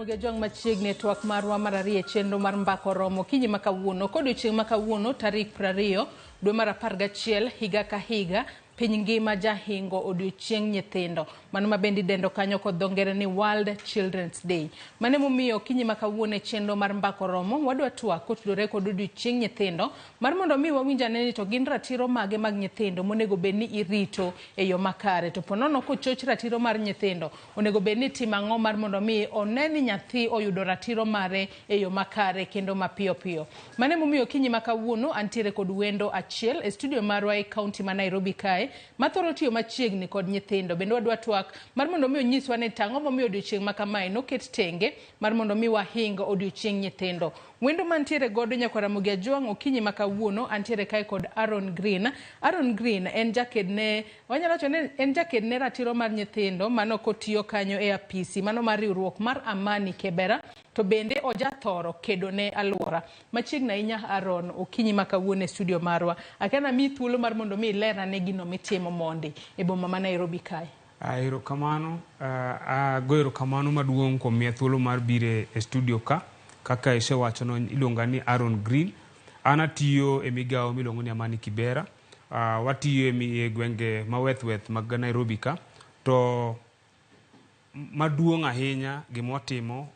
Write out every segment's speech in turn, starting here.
Ramogi Ajwang' machiegni e twak marwa mar ariyo e chenro mar Mbaka Oromo okinyi ma kawuono. Kodiochieng' ma kawuono tarik 20 dwe mar 11 higa ka higa piny ngima jahingo odiochieng' nyithindo. Mano ma bende idendo kanyo kod dho ngere ni World Children's Day. Mano emomiyo okinyi ma kawuono e chenro mar Mbaka Oromo wadwa twak kotudore kod odiochieng' nyithindo mar mondo mi wawinj ane ni to gin ratiro mage mag nyithindo monego bed ni irito e yo makare. To ponono kochoch ratiro mar nyithindo, onego bed ni itimo ang'o mar mondo mi one ni nyathi oyudo ratiro mare e yo makare kendo mapiyo piyo. Mano emomiyo okinyi ma kawuono antiere kod wendo achiel e studio marwa e kaunti ma Nairobi kae mathoro tiyo machiegni kod nyithindo. Bende wadwa twak mar mondo mi onyiswa ni tang'o momiyo odiochieng' ma kamae noket tenge mar mondo mi wahing odiochieng' nyithindo. Wendo mantiere godo nyakwar Ramogi Ajwang' okinyi ma kawuono antiere kae kod Aaron Green. Aaron Green en jaked ne wanyalo wacho ni en jaked ne ratiro mar nyithindo mano kotiyo kanyo e apisi mano mar riwruok mar Amani Kibera to bende ojathoro kedo ne aluora. Machiegni ahinya Aaron okinyi ma kawuono e studio marwa. Akia namiyi thuolo mar mondo mi iler ane gino mitimo mondi e boma ma Nairobi kae. Erokamano, ago erokamano maduong' kuom miya thuolo mar biro e studio ka. Kaka isewachono iluonga ni Aaron Green. An atiyo e migawo miluongo ni Amani Kibera. Watiyo e gwenge ma weth weth mag Nairobi ka. To maduong' ahinya gima watimo,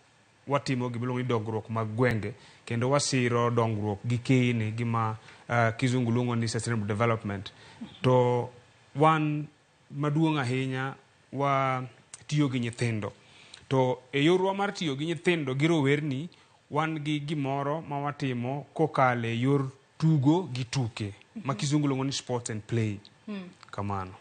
watimo gima iluongo ni dongruok mag gwenge kendo wasiro dongruok gi keyni gima kizungu luongo ni sustainable development. To wan maduong' ahinya watiyo gi nyithindo. To e yorwa mar tiyo gi nyithindo gi rowerni, wan gi gimoro ma watimo kokalo e yor tugo gi tuke ma kizungu luongo ni sports and play. Kamano.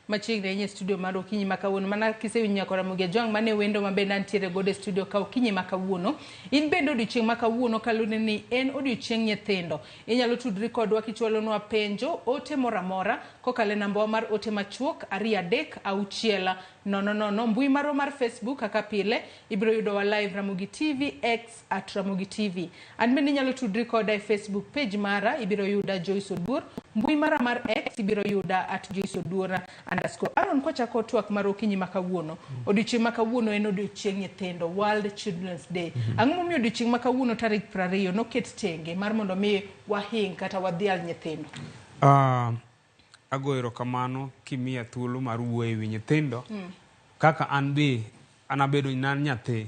Machiegni ahinya e studio mar okinyi ma kawuono mana kisewinjo nyakwar Ramogi Ajwang' mane wendo ma bende antiere godo e studio ka okinyi ma kawuono. In bende odiochieng' ma kawuono kaluwore ni en odiochieng' nyithindo. Inyalo tudri kodwa kichwalonwa penjo, ote moro amora kokalo e nambawa mar ote machuok 2 3 6 0 0. Mbui marwa mar Facebook kaka pile ibiro yudowa live Ramogi TV, X at Ramogi TV. An bende inyalo tudri koda e Facebook page mara ibiro yuda Joyce Oduor. Mbui mara mar X ibiro yuda at Joyce Oduor underscore. Aaron kwachako twak mar okinyi ma kawuono. Odiochieng' ma kawuono en odiochieng' nyithindo, World Children's Day. Ang'o momiyo odiochieng' ma kawuono tarik 20 noket tenge mar mondo mi wahing kata wadhial nyithindo? Ago erokamano kimiya thuolo mar wuoyo e wi nyithindo. Kaka an be an abedo an nyathi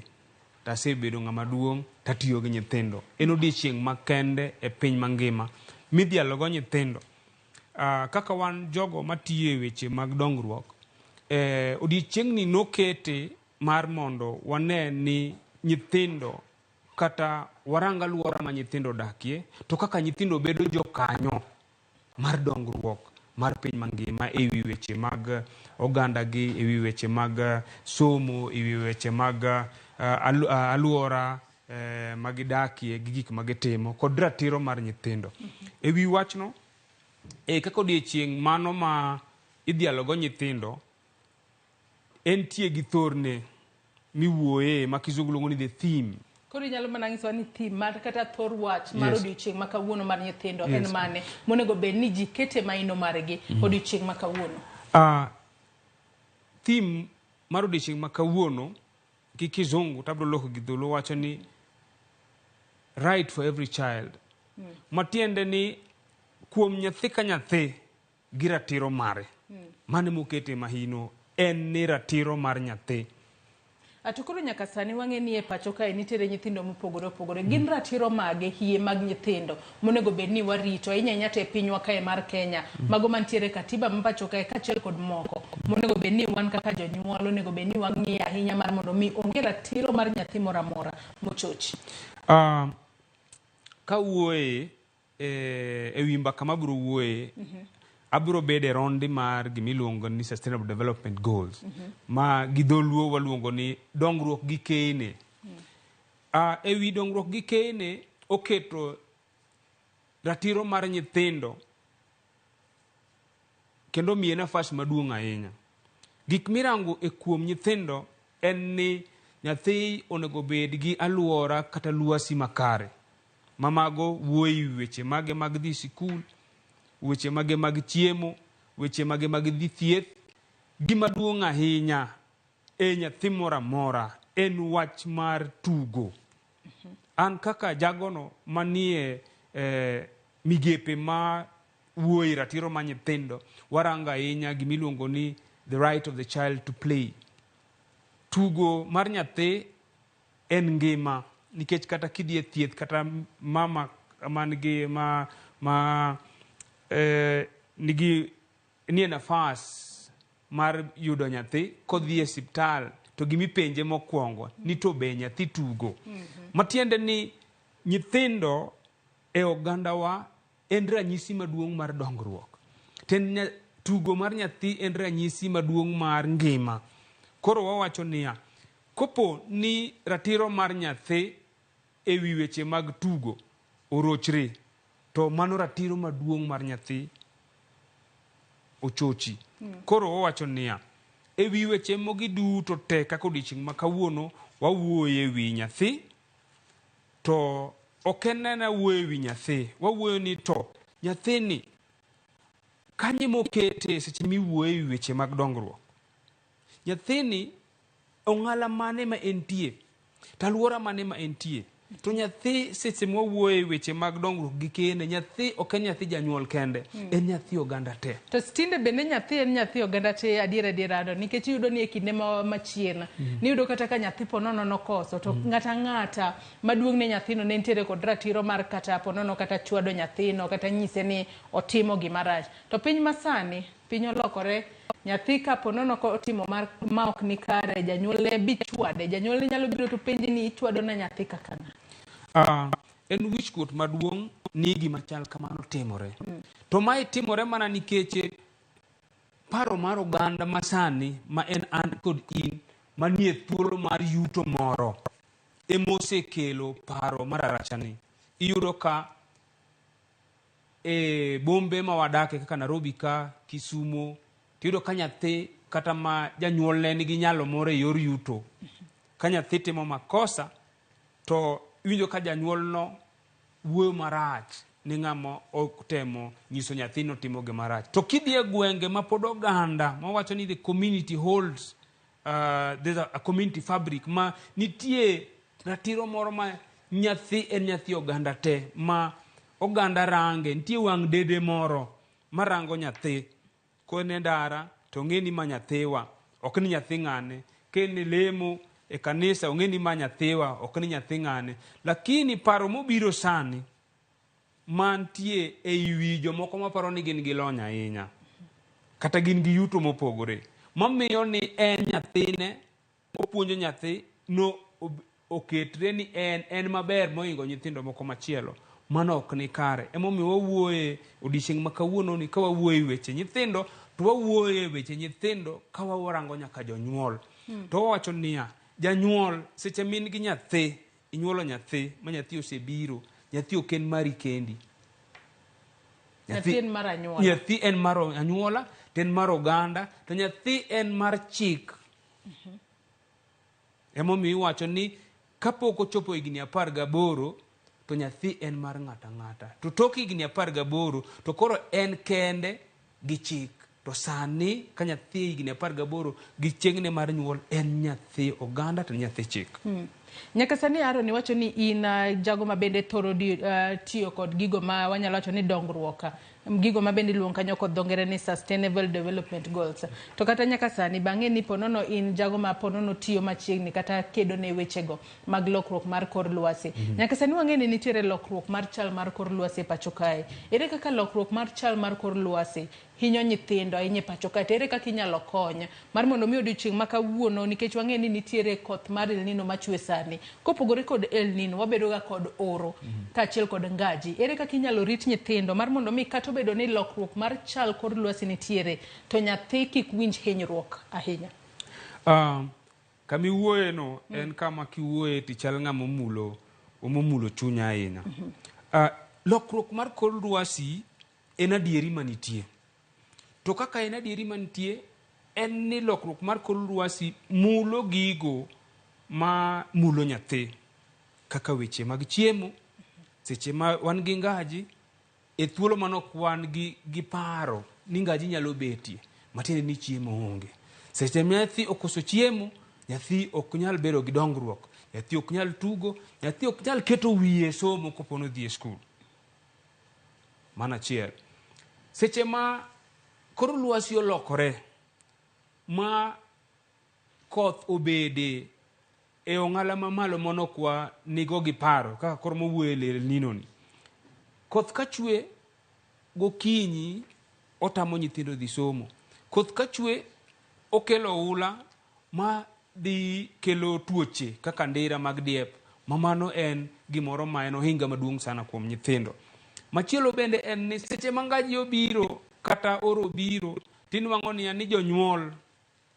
to asebedo ng'ama duong' tatiyo gi nyithindo. En odiochieng' makende e piny mangima midhialo go nyithindo. Kaka wan jogo matiyo e weche mag dongruok, odiochieng'ni nokete mar mondo wane ni nyithindo kata warang aluora ma nyithindo odakie to kaka nyithindo bedo jokanyo mar dongruok mar piny mangima e wi weche mag oganda gi, e wi weche mag somo, e wi weche mag aluora magidakie gi gik magitimo kod ratiro mar nyithindo. E wi wachno, e kaka odiochieng' mano ma idhialo go nyithindo, entie gi thorne miwuoye ma kizungu luongo ni the theme. Koro inyalo mana nyisowa ni theme mar kata thor wach mar odiochieng' ma kawuono mar nyithindo en mane monego bed ni ji kete maino margi odiochieng' ma kawuono? Theme mar odiochieng' ma kawuono gi kizungu to abiro loko gi dholuo wacho ni right for every child. Matiende ni kuom nyathi ka nyathi gi ratiro mare. Mano emokete mahino en ni ratiro mar nyathi. To koro nyaka sani wang'e ni e pacho kae nitiere nyithindo mopogore opogore. Gin ratiro mage hie mag nyithindo monego bed ni warito ahinya ahinya to e pinywa kae mar Kenya. Mago mantiere e katiba ma pacho kae kaachiel kod moko monego bed ni wan kaka jonyuol onego bed ni wang'iyo ahinya mar mondo mi onge ratiro mar nyathi moro amora mochochi. Kawuoye e wi mbaka mabiro wuoye, abiro bedo e rondi mar gimiluongo ni Sustainable Development Goals, ma gi dholuo waluongo ni dongruok gi keyne. E wi dongruok gi keyne oketo ratiro mar nyithindo kendo miye nafas maduong' ahinya. Gik mirango e kuom nyithindo en ni nyathi onego bed gi aluora kata lwasi makare. Ma mago wuoyo e wi weche mage mag dhi sikul, weche mage mag chiemo, weche mage mag dhi thieth. Gima duong' ahinya e nyathi moro amora en wach mar tugo. An kaka jagono manie migepe ma wuoye ratiro ma nyithindo, warango ahinya gimiluongo ni the right of the child to play. Tugo mar nyathi en ngima nikech kata kidhi e thieth kata mama man gi ma nigi nie nafas mar yudo nyathi kodhi e siptal to gimipenje mokwongo ni to be nyathi tugo. Matiende ni nyithindo e ogandawa en ranyisi maduong' mar dongruok. To tugo mar nyathi en ranyisi maduong' mar ngima. Koro wawacho niya, kopo ni ratiro mar nyathi e wi weche mag tugo orochre, to mano ratiro maduong' mar nyathi ochochi. Koro wawacho niya, e wi weche mogi duto te kaka odiochieng' ma kawuono wawuoyo e wi nyathi, to ok en ena wuoyo e wi nyathi, wawuoyo ni to nyathini kanye mokete seche miwuoyo e wi weche mag dongruok. Nyathini ong'ala mane ma entie, to alwora mane ma entie. To nyathi seche mwawuoyo e weche mag dongruok gi kende, nyathi ok en nyathi janyuol kende, en nyathi oganda te. To tinde bende nyathi en nyathi oganda te adier adier ado nikech iyudo ni e kinde ma machien niyudo kata ka nyathi ponono nokoso to ng'ata ang'ata maduong' ne nyathino ne nitiere kod ratiro mar kata ponono kata chwado nyathino kata nyise ni otimo gima rach. To piny masani piny olokore, nyathi ka ponono otimo mar ma ok ni kare, janyuolne bi chwade, janyuolne nyalo biro to penji ni ichwado na nyathi kaka ng'a. En wichkuot maduong' ni gima chal kamano timore. To mae timore mana nikech paro mar oganda masani ma en an kod in manie thuolo mar yuto moro emosekelo paro mar arachani. Iyudo ka e bombe ma wadake kaka Nairobi ka, Kisumo, tiyudo ka nyathi kata ma janyuolne nigi nyalo moro e yor yuto, ka nyathi timo makosa to iwinjo ka janyuolno wuoyo marach ni ng'ama otemo nyiso nyathi ni otimo gima rach. To kidhi e gwenge ma pod oganda mawacho ni the community holds there's a community fabric ma nitie ratiro moro ma nyathi en nyathi oganda te ma oganda range, nitie wang' dede moro marango nyathi ko en e ndara to ong'e ni ma nyathiwa, ok ni nyathi ng'ane. Ka en e lemo e kanisa ong'e ni ma nyathiwa, ok ni nyathi ng'ane. Lakini paro mobiro sani mantie ei wi jomoko maparo ni gin gi lony ahinya kata gin gi yuto mopogore mamiyo ni en nyathine opuonjo nyathi no oketre ni en maber mohingo nyithindo moko machielo. Mano ok ni kare. Emomiyo wawuoye odiochieng' ma kawuono ni ka wawuoye weche nyithindo to wawuoye weche nyithindo ka warango nyaka jonyuol. To wawacho niya, janyuol seche min gi nyathi, inyuolo nyathi ma nyathi osebiro, nyathi ok en mari kendi. Nyathi en mar anyuola. Nyathi en mar anyuola, to en mar oganda, to nyathi en mar chik. Emomiyo iwacho ni kapok ochopo higni 18 to nyathi en mar ng'ato ang'ata. To tok higni 18 to koro en kende gi chik. To sani ka nyathi higni 18 gi chieng'ne mar nyuol en nyathi oganda to nyathi chik. Nyaka sani Aaron iwacho ni in jago ma bende thoro tiyo kod gigo ma wanyalo wacho ni dongruok, gigo ma bende iluongo kanyo kod dho ngere ni Sustainable Development Goals. To kata nyaka sani bang'e ni ponono in jago ma ponono tiyo machiegni kata kedo ne wechego mag lokruok mar kor lwasi. Nyaka sani wang'e ni nitiere lokruok mar chal mar kor lwasi e pacho kae. Ere kaka lokruok mar chal mar kor lwasi hinyo nyithindo ahinya e pacho kae? To ere kaka inyalo kony mar mondo mi odiochieng' ma kawuono, nikech wang'e ni nitiere koth mar El Nino machwe sani. Kopogore kod El Nino, wabedo ga kod oro kaachiel kod ngaji. Ere kaka inyalo rit nyithindo mar mondo mi kata obedo ni lokruok mar chal kor lwasi nitiere, to nyathi kik winj hinyruok ahinya? Kama iwuoye no en kama kiwuoye tichal ng'ama omulo chunya ahinya. Lokruok mar kor lwasi en adieri manitie. To kaka en adieri manitie, en ni lokruok mar kor lwasi mulo gigo ma mulo nyathi. Kaka weche mag chiemo, seche ma wan gi ngaji, e thuolo mane ok wan gi paro ni ngaji nyalo betie, matiende ni chiemo onge. Seche ma nyathi okoso chiemo, Nyathi ok nyal bedo gi dongruok, nyathi ok nyal tugo, nyathi ok nyal keto wiye e somo kopo nodhi e skul. Mano achiel. Seche ma kor lwasi olokore ma koth obede e ong'ala mamalo manok wa nigo gi paro kaka koro mowuoyo e El Nino ni. Koth ka chwe gokinyi otamo nyithindo dhi somo. Koth ka chwe okelo oula ma dhi kelo tuoche kaka ndira mag diep ma mano en gimoro ma en ohinga maduong' sana kuom nyithindo. Machielo bende en ni seche ma ngaji obiro kata oro obiro tinwang'o niya ni jonyuol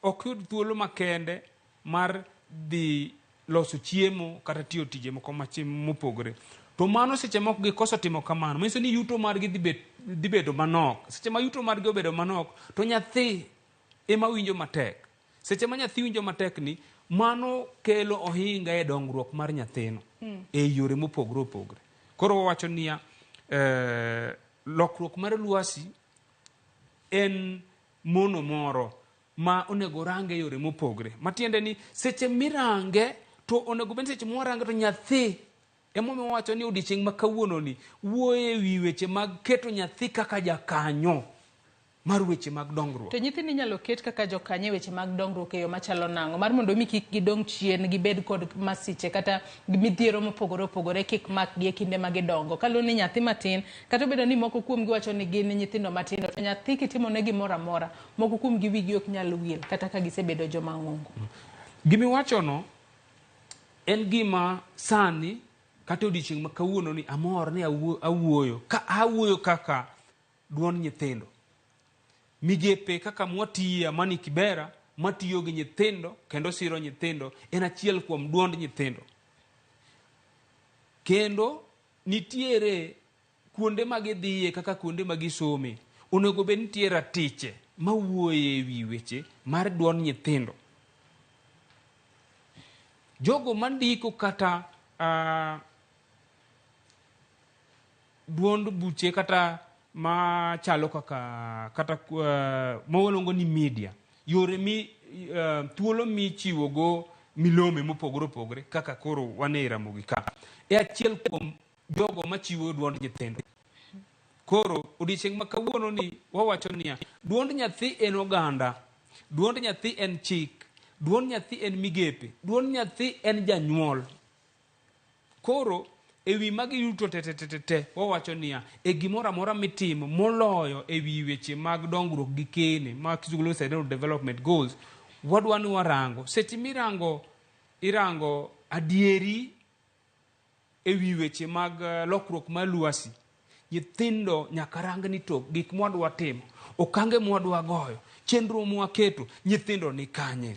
ok yud thuolo makende mar dhi loso chiemo kata tiyo tije moko mopogore. To mano seche moko gikoso timo kamano, manyiso ni yuto margi dhi bedo manok. Seche ma yuto margi obedo manok, to nyathi ema winjo matek. Seche ma nyathi winjo matek ni, mano kelo ohinga e dongruok mar nyathino e yore mopogore opogore. Koro wawacho niya, lokruok mar lwasi en mono moro ma onego range e yore mopogre. Matiende ni seche mirange to onego bed ni seche mwarange to nyathi emomiyo wawacho ni odiochieng' ma kawuono ni wuoyo e wi weche mag keto nyathi kaka jakanyo mar weche mag dongruok. To nyithindo inyalo ket kaka jokanyo e weche mag dongruok e yo machalo nang'o? Mar mondo mi kik gidong' chien, gibed kod masiche kata midhiero mopogore opogore kik makgi e kinde ma gidongo. Kaluwore ni nyathi matin, kata obedo ni moko kuomgi wacho ni gin nyithindo matindo, to nyathi kitimo ne gimoro amora, moko kuomgi wigi ok nyal wil kata ka gisebedo joma ng'ongo. Gimiwachono en gima sani kata odiochieng' ma kawuono ni amor ni awuoyo ka awuoyo kaka duond nyithindo. Migepe kaka mwatiye Amani Kibera matiyo gi nyithindo kendo siro nyithindo en achiel kuom duond nyithindo. Kendo nitiere kuonde ma gidhiye kaka kuonde ma gisome onego bed nitie ratiche mawuoye e wi weche mar duond nyithindo. Jogo mandiko kata duond buche kata machalo kaka kata mawaluongo ni media, yore mi thuolo michiwo go milome mopogore opogore kaka koro wan e Ramogi ka e achiel kuom jogo machiwo duond nyithindo. Koro odiochieng' ma kawuono ni wawacho niya, duond nyathi en oganda, duond nyathi en chik, duond nyathi en migepe, duond nyathi en janyuol. Koro e wi magi duto te te te te wawacho niya, e gimoro amora mitimo moloyo e wi weche mag dongruok gi kene ma kizungu luongo Sustainable Development Goals, wadwa ni warango. Seche mirango irango adieri e wi weche mag lokruok mar lwasi, nyithindo nyaka rang ni to gik mwadwa timo, okange mwadwa goyo, chenro mwaketo, nyithindo ni kanye?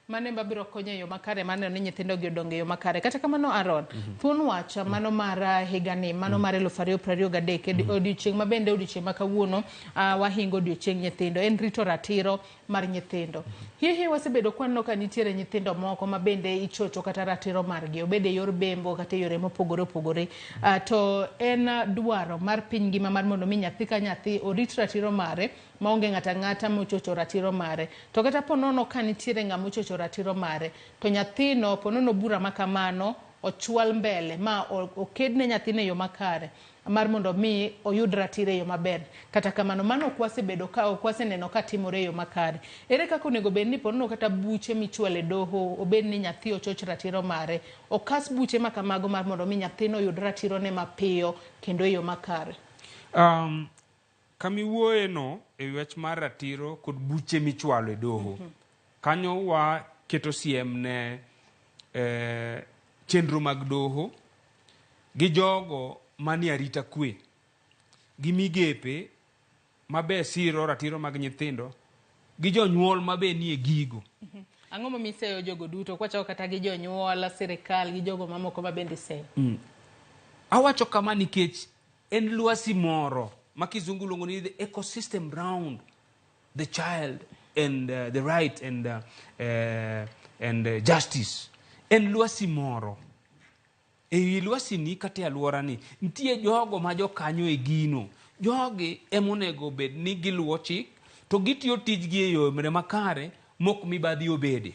Mano ema biro konyo e yo makare mar neno ni nyithindo gi odongo e yo makare. Kata kamano Aaron, thuon wach mano mar higani, mano mar 2023, odiochieng' ma bende odiochieng' ma kawuono wahingo odiochieng' nyithindo, en rito ratiro mar nyithindo. Hie wasebedo kwaneno ka nitiere nyithindo moko ma bende ichocho kata ratiro margi, obed e yor bembo kata e yore mopogore opogore. To en dwaro mar piny ngima mar mondo mi nyathi ka nyathi orit ratiro mare maonge ng'ato ang'ata mochocho ratiro mare. To kata ponono ka nitiere ng'ama ochocho ratiro mare, to nyathino ponono bura ma kamano ochwal mbele ma okedne nyathino e yo makare mar mondo mi oyud ratiro e yo maber. Kata kamano mano ok wasebedo ka ok waseneno ka timore e yo makare. Ere kaka onego bed ni ponono kata buche michwalo e doho obed ni nyathi ochoch ratiro mare, okas buche ma kamago mar mondo mi nyathino oyud ratirone mapiyo kendo e yo makare? Kamiwuoye no e wach mar ratiro kod buche michwalo e doho, kanyo waketo siem ne chenro mag doho gi jogo manie arita kwe gi migepe mabe siro ratiro mag nyithindo gi jonyuol mabe nie gigo. Ang'o momiyo iseyo jogo duto? Kwachako kata gi jonyuol, sirikal gi jogo mamoko ma bende iseyo. Awacho kama nikech en lwasi moro ma kizungu luongo ni the ecosystem round the child and the right and justice. En lwasi moro. E lwasi ni kata e alwora ni nitie jogo ma jokanyo e gino. Jogi ema onego bed ni giluwo chik to gitiyo tijgi e yore makare mok mibadhi obede.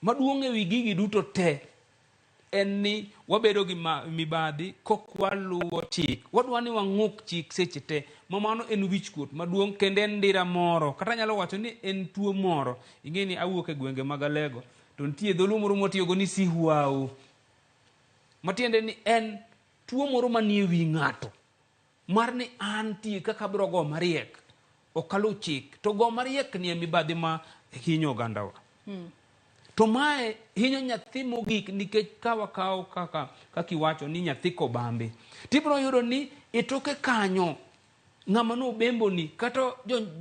Maduong' ewi gigi duto te en ni wabedo gi mibadhi kok waluwo chik. Wadwa ni wang'uk chik seche te, ma mano en wichkuot maduong' kendo en ndira moro. Kata anyalo wacho ni en tuo moro. Ing'e ni awuok e gwenge mag Alego, to nitie dholuo moro mwatiyogo ni sihuau. Matiende ni en tuo moro manie wi ng'ato. Mar ni antie kaka abiro go mariek, ok aluw chik. To go mariek ni e mibadhi ma hinyo ogandawa. To mae hinyo nyathi mogik nikech ka wakawo kaka iwacho ni nyathi kobambi, tibiro yudo ni e toke kanyo ng'ama nobemboni kata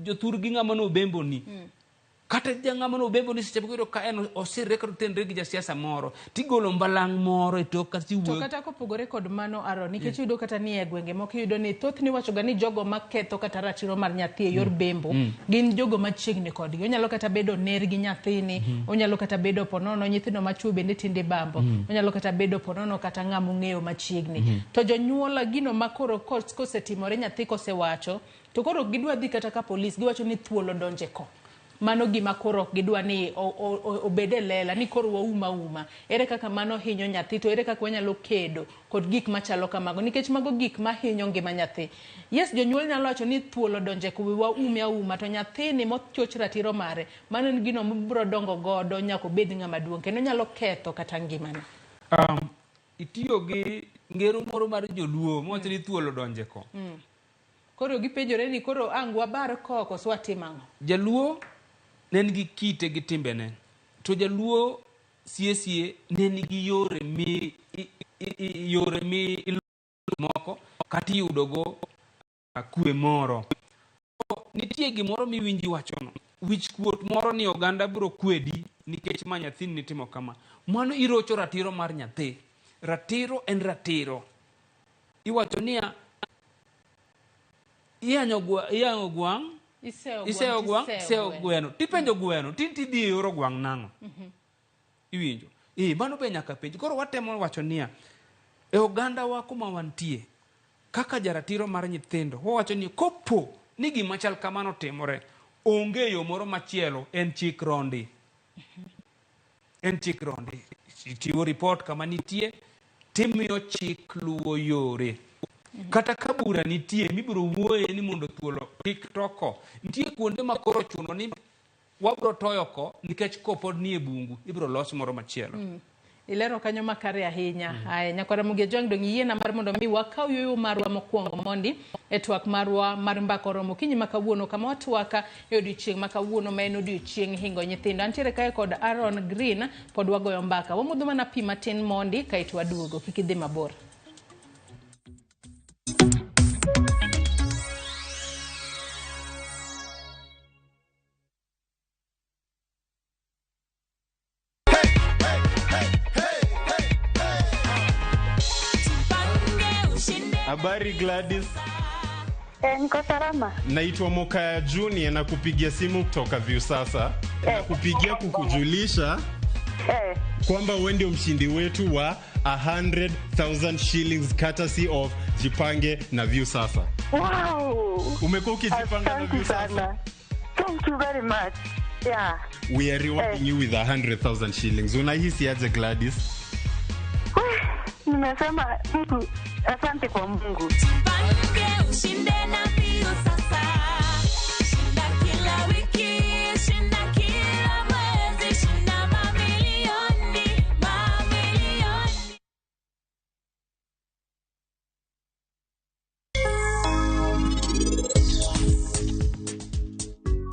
jothurgi ng'ama nobemboni kata ng'ama nobemboni seche moko iyudo ka en osirre kata otenre gi jasiasa moro tigolo mbalang' moro e tok kata To kata kopogore kod mano Aaron, nikech iyudo kata ni e gwenge moko iyudo ni thothne iwacho ga ni jogo maketho kata ratiro mar nyathi e yor bembo gin jogo machiegni kodgi. Onyalo kata bedo ner gi nyathini, onyalo kata bedo ponono nyithindo machuo bende tinde bambo, onyalo kata bedo ponono kata ng'ama ong'eyo machiegni. To jonyuol gino ma koro kosetimore nyathi kosewacho, to koro ok gidwa dhi kata ka polis, giwacho ni thuolo donje ko. Mano gima koro ok gidwa ni obed e lela ni koro waum auma. Ere kaka mano hinyo nyathi, to ere kaka wanyalo kedo kod gik machalo kamago, nikech mago gik mahinyo ngima nyathi. Yes, jonyuol nyalo wacho ni thuolo donje ko waume auma, to nyathini mochoch ratiro mare, mano en gino mobiro dongo godo nyaka obed ng'ama duong', kendo nyalo ketho kata ngimane. Itiyo gi ngero moro mar joluo mawacho ni thuolo donje ko. Koro gipenjore ni koro ang' wabar ko koso watim ang'o? Jaluo ne nigi kite gi timbene, to jaluo sie ne nigi yore mi yore mi moko kata iyudogo kwe moro. Nitie gimoro miwinji wachono, wichkuot moro ni oganda biro kwedi nikech ma nyathini nitimo kama. Mano irocho ratiro mar nyathi. Ratiro en ratiro. Iwacho niya, iyanyo gwang', iseyo gwang', iseyo gweno. Tipenjo gweno, tidhi e yor ogwang' nang'o? Iwinjo? Mano be nyaka penj. Koro watemo wacho niya, e ogandawa kuma wantie, kaka jaratiro mar nyithindo, wawacho ni kopo ni gima chal kamano timore, onge yo moro machielo, en chik rondi. En chik rondi. Chiwo report kama nitie, timiyo chik luwo yore. Kata ka bura nitie mibiro wuoye ni mondo thuolo kik toko. Nitie kuonde ma koro chuno ni wabiro toyo ko nikech ko pod nie bungu, ibiro los moro machielo. Ilero kanyo makare ahinya. Aya, nyakwara Mugia Jwang' dong' yiena mar mondo mi wakaw yueyo marwa mokwongo mondi e twak marwa mar mbaka oromo okinyi ma kawuono, kama watwaka e odiochieng' ma kawuono ma en odiochieng' hingo nyithindo. Antiere kae kod Aaron Green, pod wagoyo mbaka. Wamodho mana pi matin mondi kaeto waduogo, kik idhi mabor. Habari Gladys. Niko salama. Naitwa Mokaya Junior na kupigia simu kutoka Viusasa. Na kupigia kukujulisha kwamba wewe ndio mshindi wetu wa 100,000 shillings courtesy of Jipange na Viusasa. Wow. Umekuwa ukijipanga na Viusasa? Thank you very much. Yeah. We are rewarding you with 100,000 shillings. Unahisi aje Gladys? Nimesema Mungu, asante kwa Mungu. Jipange ushinde na Viusasa. Shinda kila wiki, shinda kila mwezi, shinda mamilioni, mamilioni.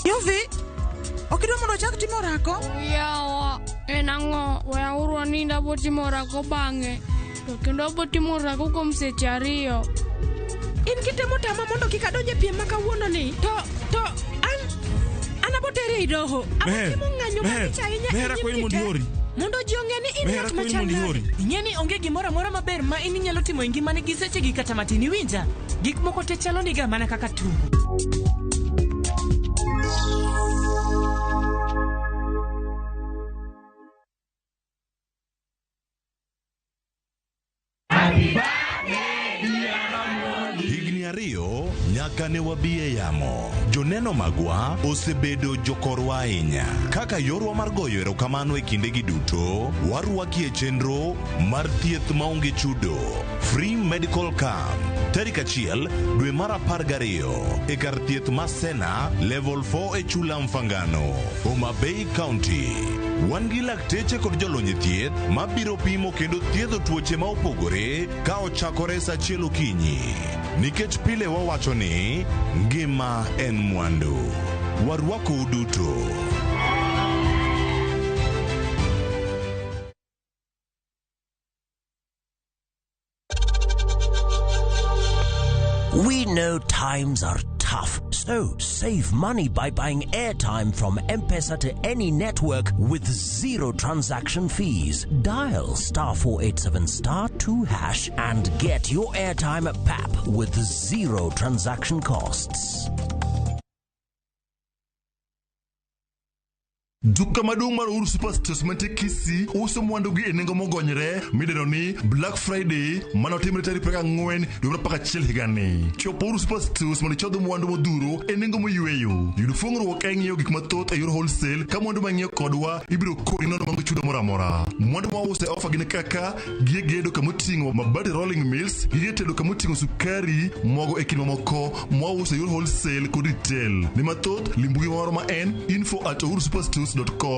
Yovi, okidwa mondo ochak timo orako? Yawa, en ang'o? Weuru anind abo timo orako bang'e. To kendo abo timo orako kuom seche 2. In kitemo tama mondo kik adonj e piem ma kawuono ni, to an abo teri ei doho. Abo timo ng'anyo malich ahinya e nyim ji te, mondo ji ong'e ni in ng'at machal nade. Ing'e ni onge gimoro amora maber ma in inyalo timo e ngimani gi sechegi kata matin, iwinja? Gik moko te chalo niga mana kaka tugo. Higni 2 nyaka ne wabi e yamo. Joneno magwa osebedo jokorwa ahinya. Kaka yorwa mar goyo erokamano e kindegi duto, warwaki e chenro mar thieth maonge chudo, Free Medical Camp, tarik 1 dwe mar 12 e kar thieth ma Sena Level 4 e Chula Mfangano, Homa Bay County. Wan gi lakteche kod jolony e thieth mabiro pimo kendo thiedho tuoche ma opogore ka ochakore sa 1 okinyi. Nikech pile wawacho ni ngima en mwandu. Warwakou duto. We know times are tough, so save money by buying airtime from M-Pesa to any network with zero transaction fees. Dial star 487 star 2 hash and get your airtime at PAP with zero transaction costs. Duka maduong' mar Uhuru Superstores mantie Kisii uso mwandugi e nengo mogonyre midendo ni Black Friday manotimre tarik 24 dwe mar 11 higani. Chop Uhuru Superstores mondo ichodh mwandu modhuro e nengo moyweyo. Yud fuong'ruok ka ing'iewo gik mathoth e yor wholesale ka mwandu ma ing'iewo kodwa ibiro koni nono maonge chudo moro amora. Mwandu ma wauso e ofa gin kaka gige gedo kamoting'o mabati rolling mills, gige tedo kamoting'o sukari, mogo e kind mamoko mwauso e yor wholesale kod retail. Ne mathoth lim mbui marwa ma en info@uhurusuperstores.com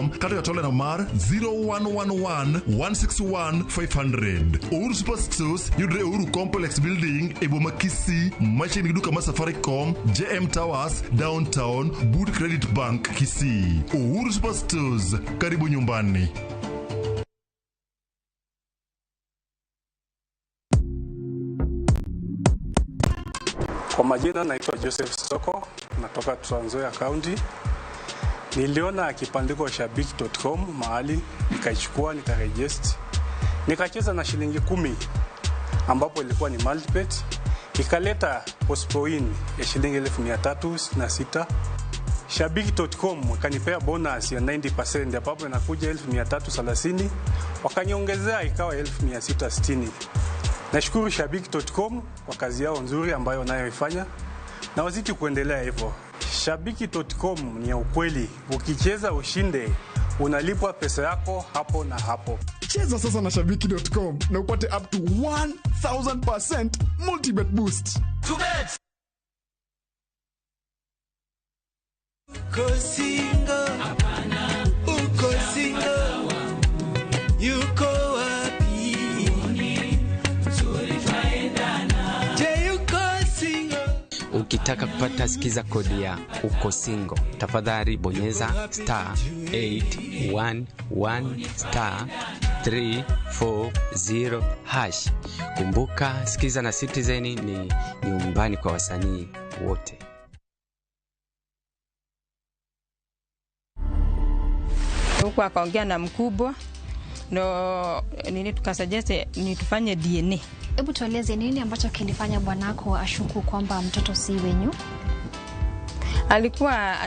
kata e tolena mar 0111 161 500. Uhuru Superstores yudore e Uhuru Complex Building e boma Kisii machiegni gi duka mar Safaricom, JM Towers, Downtown, but Credit Bank Kisii. Uhuru Superstores, karibu nyumbani. Kwa majina naitwa Joseph Soko, natoka Trans Nzoia County. Niliona kibandiko shabiki.com mahali, nikaichukua nikaregister, nikacheza na shilingi 10 ambapo ilikuwa ni multibet, ikaleta postpoin ya shilingi 366,000. Shabiki.com ikanipea bonus ya 90% ambapo inakuja 330,000, wakaniongezea ikawa 660,000. Nashukuru Shabiki.com kwa kazi yao nzuri ambayo wanayoifanya na wazidi kuendelea hivyo. Shabiki.com ni ya ukweli, ukicheza ushinde, unalipwa pesa yako hapo na hapo. Cheza sasa na shabiki.com na upate up to 1000% multibet boost. Uko single, uko single, yuko wapi? Je, yuko single? Ukitaka kupata sikiza kodi ya uko single, tafadhali bonyeza star 811 star 340 hash. Kumbuka, sikiza na Citizen ni nyumbani kwa wasanii wote. Huku akaongea na mkubwa ndo nini tukasuggest ni tufanye DNA. Hebu tueleze nini ambacho kilifanya bwanako ashuku kwamba mtoto si wenyu? Alikuwa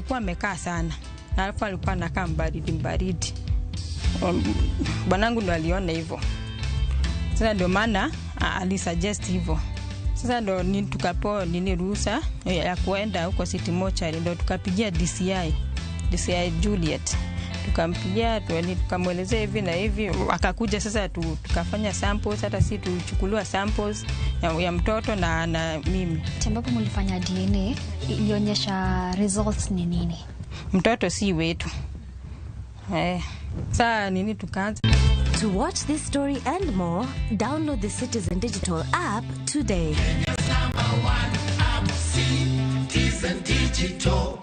amekaa sana. Na alafu alikuwa anakaa mbaridi. Bwanangu ndo aliona hivyo. Sasa ndio maana alisuggest hivyo. Sasa ndo nini tukapewa nini ruhusa ya kuenda huko City Mortuary, ndo tukapigia DCI Juliet. Tukampigia tukamwelezea hivi na hivi, akakuja sasa tukafanya samples, hata si tuchukuliwa samples ya mtoto na mimi. Ambapo mlifanya DNA ilionyesha results ni nini? Mtoto si wetu. Sasa nini tukaanza. To watch this story and more, download the Citizen Digital app today. Kenya's number one app, Citizen Digital.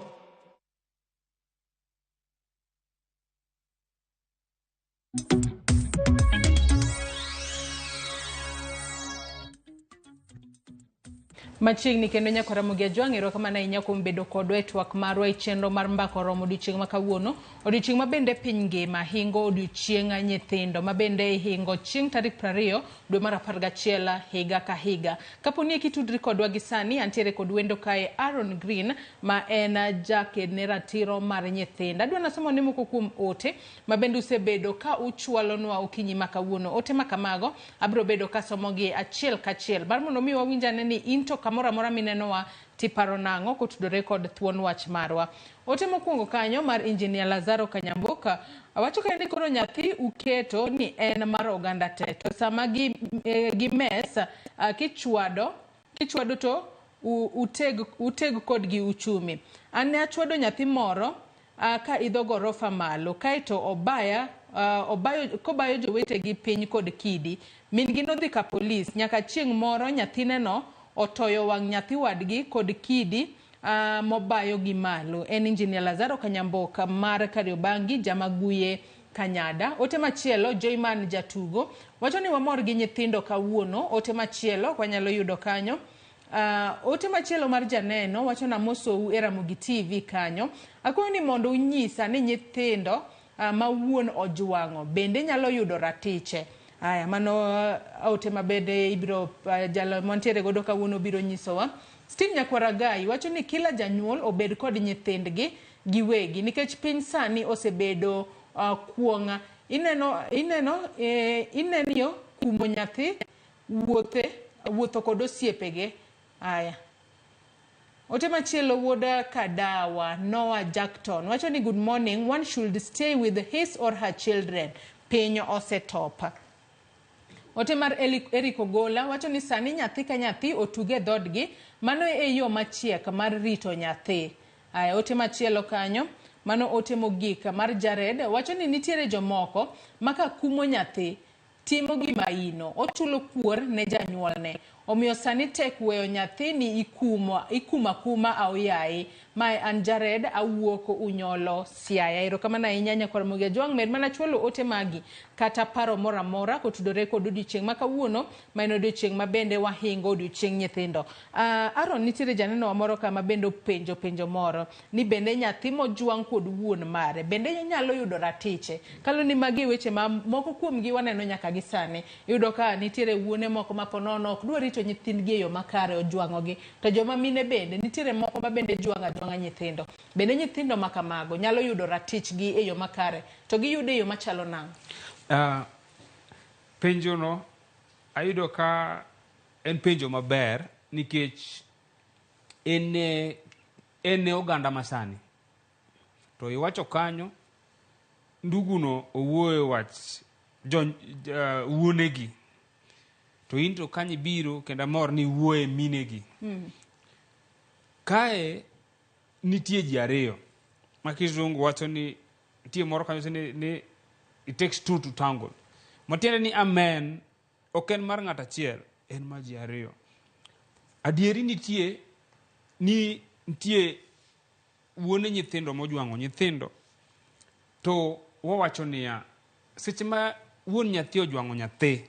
Machiegni kendo nyako Ramogi Ajwang', erokamano ahinya kuom bedo kodwa e twak marwa e chenro mar Mbaka Oromo odiochieng' ma kawuono. Odiochieng' ma bende piny ngima hingo odiochieng' nyithindo, ma bende hingo chieng' tarik 20 dwe mar 11 higa ka higa. Kapo ni kitudri kodwa gi sani, antiere kod wendo kae Aaron Green ma en jaked ne ratiro mar nyithindo. Adwa nasomo ne moko kuom ote ma bende usebedo ka uchwalonwa okinyi ma kawuono. Ote ma kamago abiro bedo kasomogi achiel kachiel mar mondo mi wawinj ane ni in to Kamoro amora minenowa tiparo nang'o kotudore kod thuon wach marwa. Ote mokwongo kanyo mar Engineer Lazaro Kanyamboka wacho kanyo ni koro nyathi uketo ni en mar oganda te, to sama gi, gi mes kichwado kichwado to uteg kodgi uchumi. An ne achwado nyathi moro ka idho gorofa malo kaeto obaya obayo kobayo jowetegi piny kod kidi. Min gi nodhi ka polis nyaka chieng' moro nyathineno otoyo wang' nyathi wadgi kod kidi mobayo gi malo. En Engineer Lazaro Kanyamboka mar Kariobangi, Jamaguye, Kanyada. Ote machielo, Joyman Jatugo wacho ni wamor gi nyithindo kawuono. Ote machielo wanyalo yudo kanyo. Ote machielo mar Janeno wacho na mosou e Ramogi TV kanyo. Akwayo ni mondo unyisa ni nyithindo ma wuon ojwang'o bende nyalo yudo ratiche. Aya, mano ote mabende ibiro jalo mantiere godo kawuono biro nyisowa. Steve Nyakwaragai wacho ni kila janyuol obed kod nyithindgi giwegi nikech piny sani osebedo kuong'a. Ineno kumo nyathi wuotho kod osiepege. Aya. Ote machielo wuoda Kadawa, Noah Jackton wacho ni good morning, one should stay with his or her children. Piny osetopa. Ote mar Eric Ogola wacho ni sani nyathi ka nyathi otuge dhodgi, mano e yo machiek mar rito nyathi. Aya, ote machielo kanyo, mano ote mogik mar Jared wacho ni nitiere jomoko ma ka kumo nyathi timo gima ino, ochulo kuor ne janyuolne. Omiyo sani tek weyo nyathi ni ikuma kuma aoyaye. Mae an Jared awuok Unyolo Siaya. Erokamano ahinya nyakwar Ramogi Ajwang', med mana chwalo ote magi kata paro moro amora kotudore kod odiochieng' ma kawuono, ma en odiochieng' ma bende wahingo odiochieng' nyithindo. Aaron, nitiere janeno wa moro ka ma bende openjo penjo moro ni bende nyathi mojwang' kod wuon mare bende nyalo yudo ratiche. Kaluwore ni magi weche ma moko kuomgi waneno nyaka gi sani. Iyudo ka nitiere wuone moko ma ponono ok dwa rito nyithindgi e yo makare, ojwang'ogi. To joma mine bende nitiere moko ma bende jwang'o ajwang'a nyithindo. Bende nyithindo ma kamago nyalo yudo ratichgi e yo makare, to giyudo e yo machalo nang'o? Penjono ayudo ka en penjo maber nikech en e oganda masani. To iwacho kanyo nduguno owuoyo wach wuonegi. To in to kanyo ibiro kendo amor ni iwuoye minegi. Kae nitie ji ariyo ma kizungu wacho ni nitie moro kanyo wacho ni it takes two to tango. Matiende ni amen ok en mar ng'ato achiel, en mar ji ariyo. Adieri nitie ni nitie wuone nyithindo mojwang'o nyithindo, to wawacho niya, seche ma wuon nyathi ojwang'o nyathi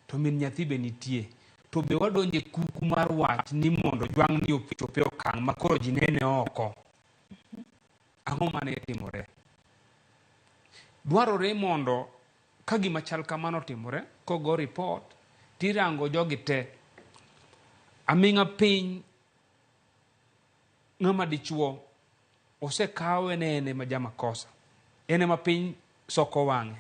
to min nyathi be nitie, to be wadonje kuku mar wach ni mondo jwang'ni ochop e okang' ma koro ji nene oko. Ang'o mane timore? Dwarore mondo ka gima chal kamano otimore, kogo report, tirango jogi te. Aming'a piny ng'ama dichuo osekawe ne en ema jamakosa, en ema piny soko wang'e.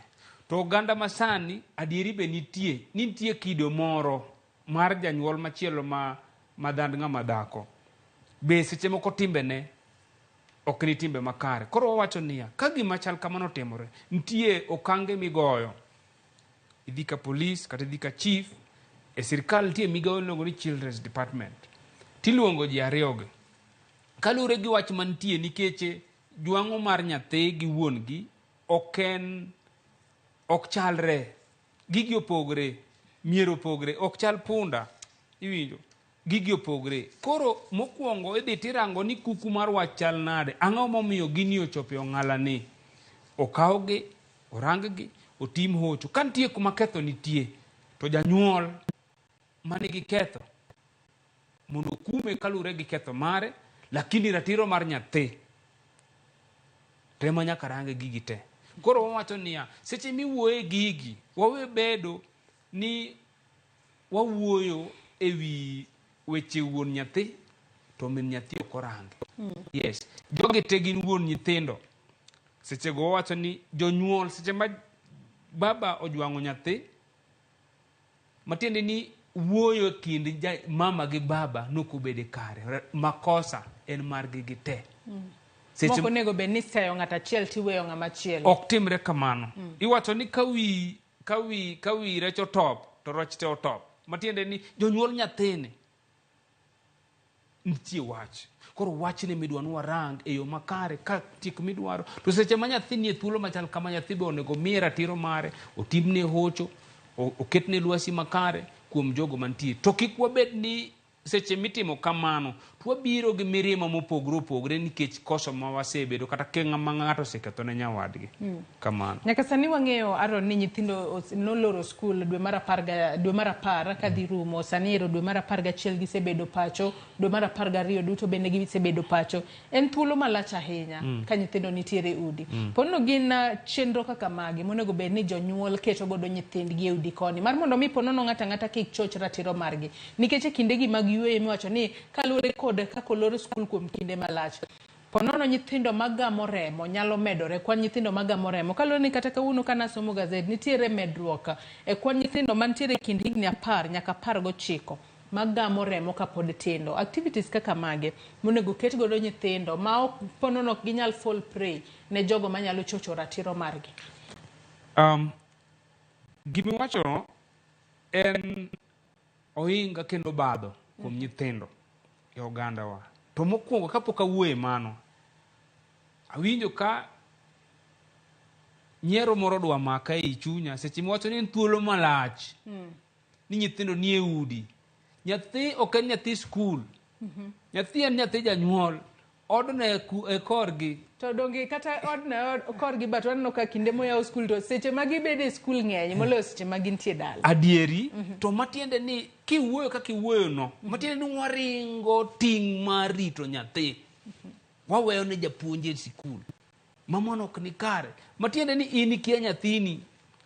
To oganda masani adieri be nitie, nitie kido moro mar janyuol machielo ma dhand ng'ama dhako. Be seche moko timbene ok ni timbe makare. Koro wawacho niya, ka gima chal kamano otimore, nitie okange migoyo. Idhi ka polis kata idhi ka chief, e sirkal nitie migawo miluongo ni Children's Department. Tiluongo ji ariyogi. Kaluwore gi wach mantie nikech jwang'o mar nyathi gi wuon gi ok chalre. Gigi opogre, mier opogre, ok chal punda. Iwinjo? Gigi opogre. Koro mokwongo idhi tirango ni kuku mar wach chal nade. Ang'o momiyo gini ochopo e ong'ala ni? Okawgi, orang-gi, otim hocho. Ka nitie kuma ketho nitie, to janyuol manigi ketho mondo okume kaluwore gi ketho mare, lakini ratiro mar nyathi to ema nyaka range gigi te. Koro wawacho niya, seche miwuoye gigi, wawe bedo ni wawuoyo ewi weche wuon nyathi to min nyathi ok orange. Yes, jogi te gin wuon nyithindo. Sechego wawacho ni jonyuol, seche ma baba ojwang'o nyathi, matiende ni wuoyo e kind ja, mama gi baba nokobede kare. Makosa en margi gi te. Seche- Mok onego bed ni seyo ng'ato achiel tiweyo ng'ama chielo. Ok timre kamano. Iwacho ni ka wi ka wi ka wi rech otop to roch te otop. Matiende ni jonyuol nyathini nitie wach. Koro wachni midwa ni warang e yo makare ka tik midwaro. To seche ma nyathi nie thuolo machal kama nyathi be onego miye ratiro mare, otimne hocho, oketne lwasi makare kuom jogo mantie. To kik wabed ni seche mitimo kamano to wabiro gi mirima mopogore opogore nikech koso ma wasebedo kata ke ng'ama ng'ato oseketho ne nyawadgi. Kamano. Nyaka sani wang'eyo Aaron ni nyithindo noloro skul dwe mar apar ga, dwe mar apar kadhi rumo. Sani ero dwe mar 11 gisebedo pacho, dwe mar 12 duto bende gisebedo pacho. En thuolo malach ahinya ka nyithindo nitiere e udi. Pono gin chenro kaka magi monego bed ni jonyuol keto godo nyithindgi e udi koni mar mondo mi ponono ng'ato ang'ata kik choch ratiro margi. Nikech e kindegi mag yueyo miwacho ni kaluwore kod kaka olor skul kuom kinde malach, ponono nyithindo magamo remo nyalo medore, kwan nyithindo magamo remo. Kaluwore ni kata kawuono ka nasomo gazet, nitiere medruok e kwan nyithindo mantiere e kind higni 10 nyaka 19 magamo remo kapod tindo. Activities kaka mage monego ket godo nyithindo ma ok ponono ok ginyal fall prey ne jogo manyalo chocho ratiro margi. Gimiwachono en ohinga kendo obadho kuom nyithindo e ogandawa. To mokwongo kapok awuoye mano, awinjo ka nyiero moro dwa maka ei chunya seche miwacho ni en thuolo malach ni nyithindo nie udi. Nyathi ok en nyathi skul. Nyathi en nyathi janyuol. Odno e korgi. To donge kata odno korgi but waneno ka kinde moyaw skul to seche ma gibedo e skul ng'eny moloyo seche ma gintie dala. Adieri, to matiende ni kiwuoyo kaka iwuoyo no, matiende ni waringo ting' mar rito nyathi. Waweyo ne japuonj e sikul. Ma mano ok ni kare. Matiende ni in ikia nyathini.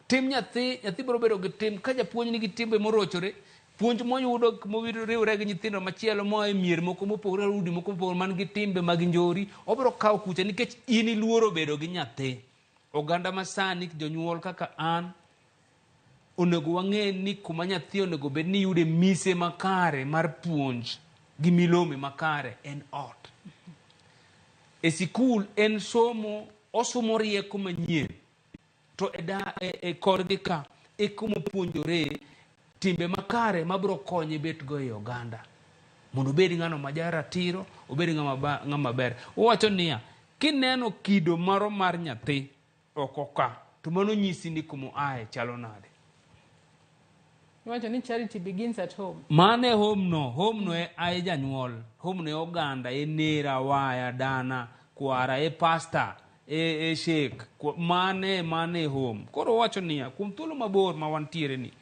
Tim nyathi, nyathi biro bedo gi tim. Ka japuonj nigi timbe morochore, puonj moyudo moriwre gi nyithindo machielo moa e mier moko mopogore, udi moko mopogore man gi timbe mag njori, obiro kawo kucha nikech in iluoro bedo gi nyathi. Oganda masani, jonyuol kaka an, onego wang'e ni kuma nyathi onego bed ni yude mise makare mar puonj gi milome makare en ot. E sikul en somo, osomo rieko manyien. To e, da, e, e korgi ka e kuma opuonjore timbe makare mabiro konye bet go e oganda. Mondo obed ng'ano ma jaratiro, obed ng'ama, ng'ama ber. Owacho niya, kineno kido moro mar nyathi oko ka, to mano nyisi ni kuma oaye chalo nade. Iwacho ni charity begins at home. Mano e home no, home no e ae janyuol, home no e oganda, e nera, waya, dana, kwara, e pastor, e, e sheik, mane mane e home. Koro owacho niya, kuom thuolo mabor ma wantiere ni,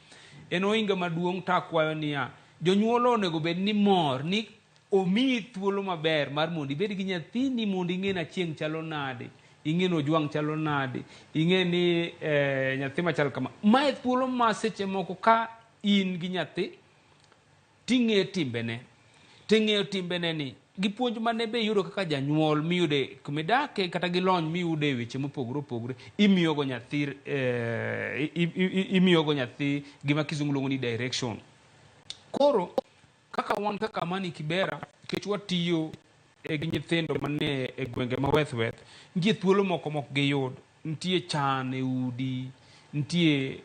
en ohinga maduong' to akwayo niya, jonyuol onego bed ni mor ni omiyi thuolo maber mar mondo ibed gi nyathini mondo ing'e ni achieng' chalo nade, ing'e ni ojwang' chalo nade, ing'e ni nyathi machal kama. Mae thuolo ma seche moko ka in gi nyathi ting'eyo timbene, ting'eyo timbene ni gi puonj mane be iyudo kaka janyuol miyude kumidake kata gi lony miyude e weche mopogore opogore imiyogo nyathi imiyogo nyathi gima kizungu luongo ni direction. Koro kaka wan kaka Amani Kibera nikech watiyo gi nyithindo manie e gwenge ma weth weth, nitie thuolo moko mok giyud, nitie chan e udi, nitie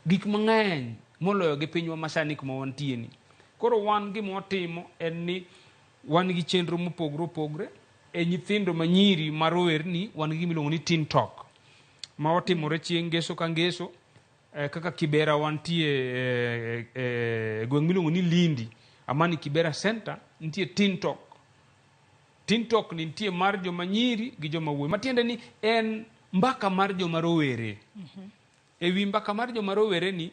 gik mang'eny moloyo gi pinywa masani kuma wantie ni. Koro wan gima watimo en ni wan gi chenro mopogore opogore e nyithindo manyiri ma rowerni wan gi gima iluongo ni Teen Talk ma otimore chieng' ngeso ka ngeso kaka Kibera wantie e gweng' miluongo ni Lindi, Amani Kibera Center nitie Teen Talk. Teen Talk ni nitie mar joma nyiri gi joma wuoyi. Matiende ni en mbaka mar joma rowere. E wi mbaka mar joma rowere ni,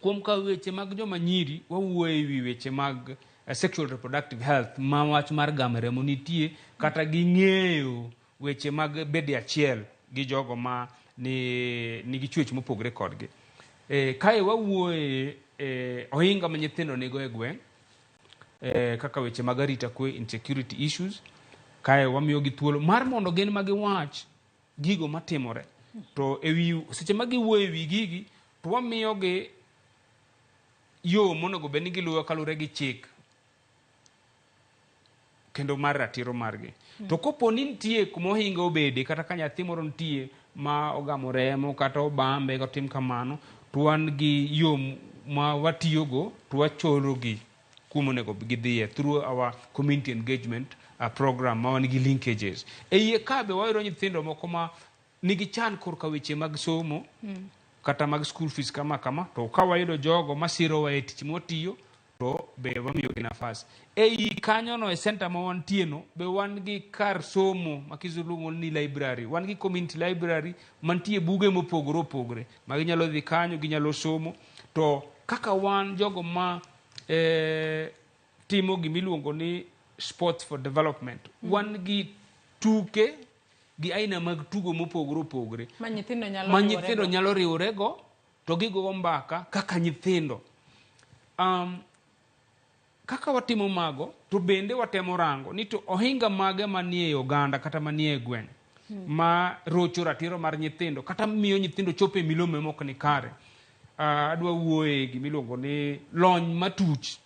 kuom kawo weche mag joma nyiri, wawuoyo e wi weche mag sexual reproductive health ma wach mar gamo remo nitie kata ging'eyo weche mag bedo achiel gi jogo ma ni nigi chwech mopogore kodgi. Kae wawuoye ohinga ma nyithindo nigo e gweng' kaka weche mag arita kwe, insecurity issues. Kae wamiyogi thuolo mar mondo gin ma giwach gigo matimore. To ewi seche ma giwuoyo ewi gigi to wamiyogi yo monego bed ni giluwo kaluwore gi chik kendo mar ratiro margi. To kopo ni nitie kuma ohinga obede kata ka nyathi moro nitie ma ogamo remo kata obambe kata otim kamano, to wan gi yo ma watiyogo to wachorogi kuma onego gidhiye through our community engagement program ma wan gi linkages. E iye ka be wayudo nyithindo moko ma nigi chan korka weche mag somo kata mag school fees kama kama, to ka wayudo jogo masirowa e tich mwatiyo to be wamiyogi nafas. Ei kanyono e center ma wantie no be wan gi kar somo ma kizungu luongo ni library. Wan gi community library mantie buge mopogore opogore ma ginyalo dhi kanyo ginyalo somo. To kaka wan jogo ma timo gimiluongo ni sports for development, wan gi tuke gi aina mag tugo mopogore opogore ma nyithindo nyalo ma riworego. nyithindo nyalo riworego to gigogo mbaka kaka nyithindo. Kaka watimo mago to bende watemo rango ni to ohinga mage manie oganda kata manie gweng' ma rocho ratiro mar nyithindo kata miyo nyithindo chopo e milome mok ni kare. Adwa wuoye gimiluongo ni lony matuch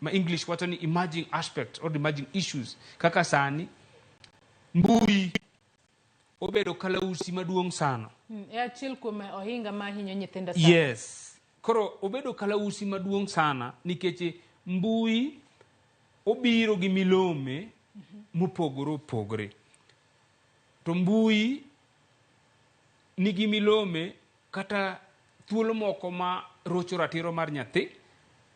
ma English wacho ni emerging aspects or emerging issues. Kaka sani mbui obedo kalausi maduong' sana. E achiel kuom ohinga ma hinyo nyithindo sani. Yes. Koro obedo kalausi maduong' sana nikech mbui obiro gi milome mopogore opogore. To mbui nigi milome kata thuolo moko ma rocho ratiro mar nyathi.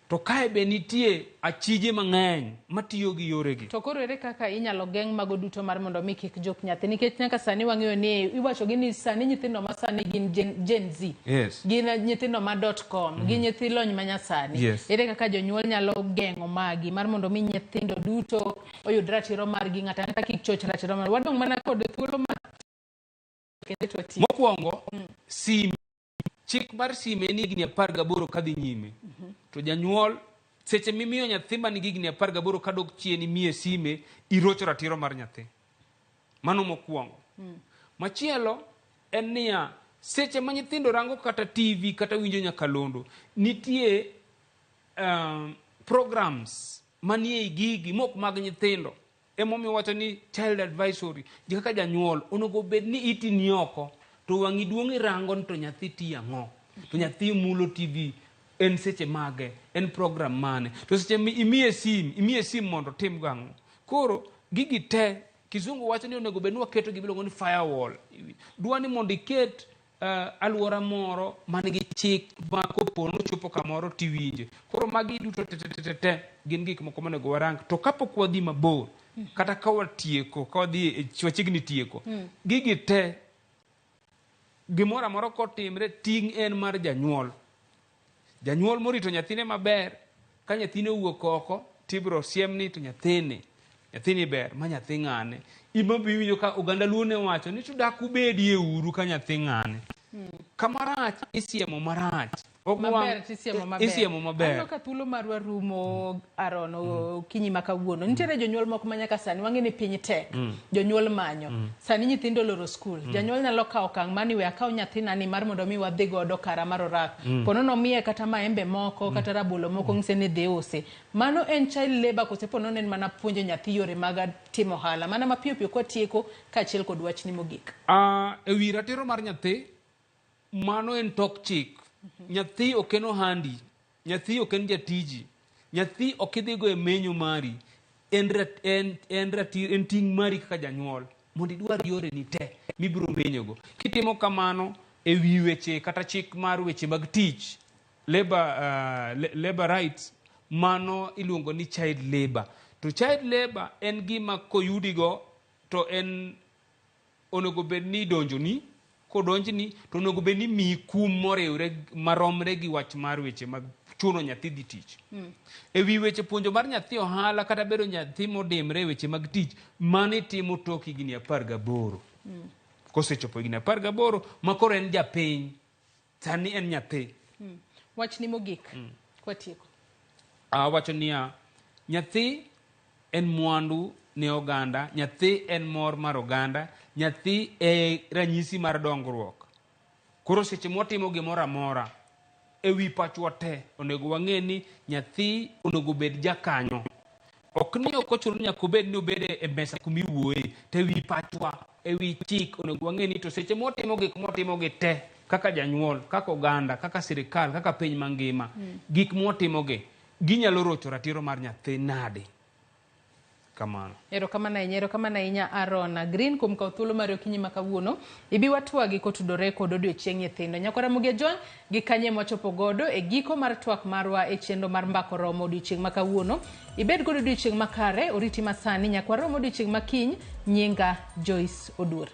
To kae be nitie achije mang'eny matiyo gi yoregi. To koro ere kaka inyalo geng' mago duto mar mondo mi kik jok nyathi? Nikech nyaka sani wang'eyo ni iwacho gi ni sani nyithindo ma sani gin Gen Z. Yes. Gin nyithindo ma .com, gin nyithi lony ma nyasani. Yes. Ere kaka jonyuol nyalo geng'o magi mar mondo mi nyithindo duto oyud ratiro margi, ng'ato ang'ata kik choch ratiro margi. Wadong' mana kod thuolo ma kende to watiyo. Mokwongo, sim chik mar sime en higni 18 kadhi nyime. To janyuol seche mimiyo nyathi man gi higni 18 kadok chien imiye sime, irocho ratiro mar nyathi. Mano mokwongo. Machielo en niya, seche ma nyithindo rango kata TV kata winjo nyakalondo, nitie programs manie i gigi mok mag nyithindo. Emomiyo wacho ni child advisory, ji kaka janyuol onego bed ni iti ni oko to wang'i duong' irango ni to nyathi tiyo ang'o, to nyathi mulo TV en seche mage, en program mane, to seche mi imiye sim, imiye sim mondo otim go ang'o. Koro gigi te kizungu wacho ni onego bed ni waketo gima iluongo ni firewall. Dwa ni mondo iket aluora moro man gi chik ma kopo nochopo kamoro tiwinje. Koro magi duto te te te te gin gik moko monego warang. To kapok wadhi mabor, kata ka watieko, ka wadhi e wachiegni tieko, gigi te gimoro amora kotimre ting' en mar janyuol. Janyuol morito nyathine maber, ka nyathine owuok oko tibiro siem ni to nyathini, nyathini ber, ma nyathi ng'ane. Ima bi winjo ka oganda luo ne wacho ni to dak ubedie uru ka nyathi ng'ane. Kama rach isiemo marach. Ok Maber tisiemo maber. Isiemo maber. Aneno ka thuolo marwa rumo Aaron okinyi ma kawuono. Nitiere jonyuol moko ma nyaka sani wang'e ni piny tek. Jonyuol manyo. Sani nyithindo oloro skul. Janyuol nyalo kawo okang' mani we akaw nyathina ni mar mondo mi wadhi godo kara mar orak. Ponono miye kata maembe moko kata rabolo moko ng'ise ni dhi usi. Mano en child labor kose ponono en mana puonjo nyathi yore mag timo ohala. Mana mapiyo piyo kwatieko kaachiel kod wachni mogik. E wi ratiro mar nyathi, mano en tok chik. Nyathi ok en ohandi, nyathi ok en jatiji, nyathi ok idhigo e menyo mari, en ting' mari kaka janyuol mondo idwar yoreni te mibiro menyogo. Kitimo kamano e wi weche kata chik mar weche mag tich, labor rights, mano iluongo ni child labor. To child labor en gima koyudigo to en onego bed ni idonjoni, kodonjni to onego bed ni miyi kum moriwre maromre gi wach mar weche mag chuno nyathi dhi tich. E wi weche puonjo mar nyathi ohala kata bedo nyathi modimre e weche mag tich, mano itimo tok higni 18. Kosechopo higni 18 ma koro en japiny, sani en nyathi. Wachni mogik kwatieko. Awacho niya, nyathi en mwandu ne oganda, nyathi en mor mar oganda, nyathi e ranyisi mar dongruok. Koro seche mwatimo gimoro amora, e wi pachwa te onego wang'e ni nyathi onego bed jakanyo. Ok ni ok ochuno ni nyaka obed ni obed e mesa kuma iwuoye, to e wi pachwa, e wi chik onego wang'e ni to seche mwatimo gik mwatimogi te kaka janyuol, kaka oganda, kaka sirikal, kaka piny mangima, gik mwatimogi ginyalo rocho ratiro mar nyathi nade? Kamano. Erokamano ahinya, erokamano ahinya Aaron Green kuom kawo thuolo mari okinyi ma kawuono. Ibi watwagi kotudore kod odiochieng' nyithindo. Nyakwa Ramogi Ajwang' gi kanye mwachopo godo e giko mar twak marwa e chenro mar Mbaka Oromo odiochieng' ma kawuono. Ibed kod odiochieng' makare, oriti masani nyaka warom odiochieng' ma kiny. Nyinga Joyce Oduor.